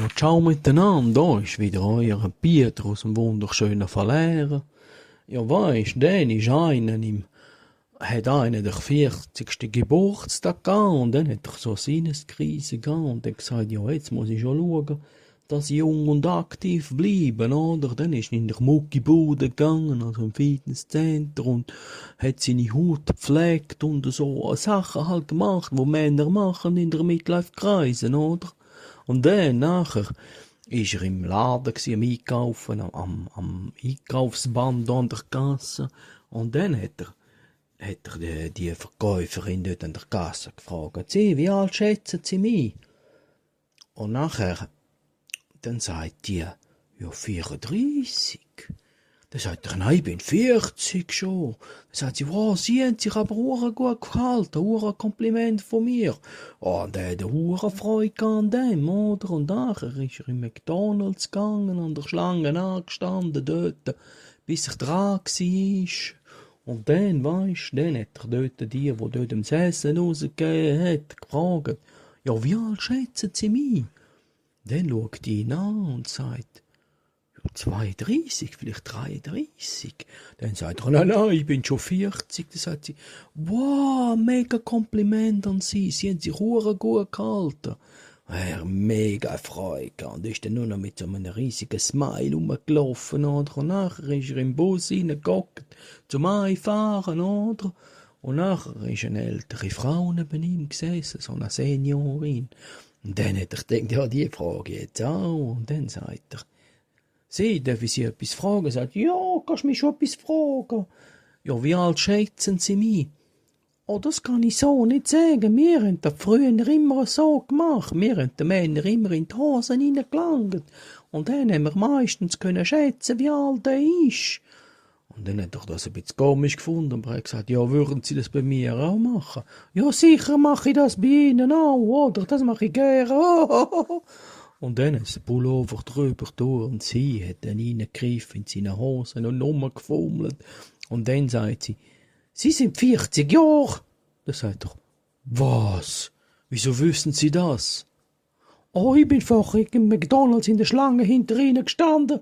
Ja, ciao miteinander, da ist wieder euer Pieter aus dem wunderschönen Verlehrer. Ja, weisst, hat einer den 40. Geburtstag gehabt und dann hat er so eine Sinneskrise gehabt und dann gesagt, ja, jetzt muss ich schon schauen, dass ich jung und aktiv bleibe, oder? Dann ist er in der Muckibude gegangen, also im Fitnesscenter und hat seine Haut gepflegt und so Sachen halt gemacht, wo Männer machen in der Midlife-Kreisen, oder? Und dann nachher ist er im Laden gsi, am Einkaufen, am Einkaufsband an der Kasse. Und dann hat er die Verkäuferin dort an der Kasse gefragt, Sie, wie alt schätzen Sie mich? Und nachher, dann sagt die, ja, 34. Dann sagt er, nein, ich bin 40 schon. Dann sagt sie, wow, Sie haben sich aber hure gut gehalten, hure Kompliment von mir. Oh, und er hat hure Freude an dem, oder? Und nachher ist er in McDonalds gegangen, an der Schlange angestanden, dort, bis er dran war. Und dann, weisst, dann hat er dort die dort dem Essen rausgegeben hat, gefragt, ja, wie alt schätzen Sie mich? Dann schaut die ihn an und sagt, 32, vielleicht 33. Dann sagt er, nein, ich bin schon 40. Dann sagt sie, wow, mega Kompliment an Sie, Sie haben sich hure gut gehalten. Er mega Freude gehabt und ist dann nur noch mit so einem riesigen Smile rumgelaufen, oder? Und nachher ist er im Bus reingehockt, zum Einfahren, oder? Und nachher ist eine ältere Frau neben ihm gesessen, so eine Seniorin. Und dann hat er gedacht, ja, die frage ich jetzt auch. Und dann sagt er, Sie, darf ich Sie etwas fragen? Sagt, ja, kannst du mich schon etwas fragen? Ja, wie alt schätzen Sie mich? Oh, das kann ich so nicht sagen. Wir haben das früher immer so gemacht. Wir haben den Männern immer in die Hosen hineingelangt. Und dann haben wir meistens können schätzen, wie alt er ist. Und dann hat er das ein bisschen komisch gefunden. Aber er hat gesagt, ja, würden Sie das bei mir auch machen? Ja, sicher mache ich das bei Ihnen auch, oder? Das mache ich gerne. Und dann ist der Pullover drüber durch und sie hat dann reingegriffen in seine Hosen und nochmal gefummelt. Und dann sagt sie, Sie sind 40 Jahre. Da sagt er, was? Wieso wissen Sie das? Oh, ich bin vorher im McDonalds in der Schlange hinter Ihnen gestanden.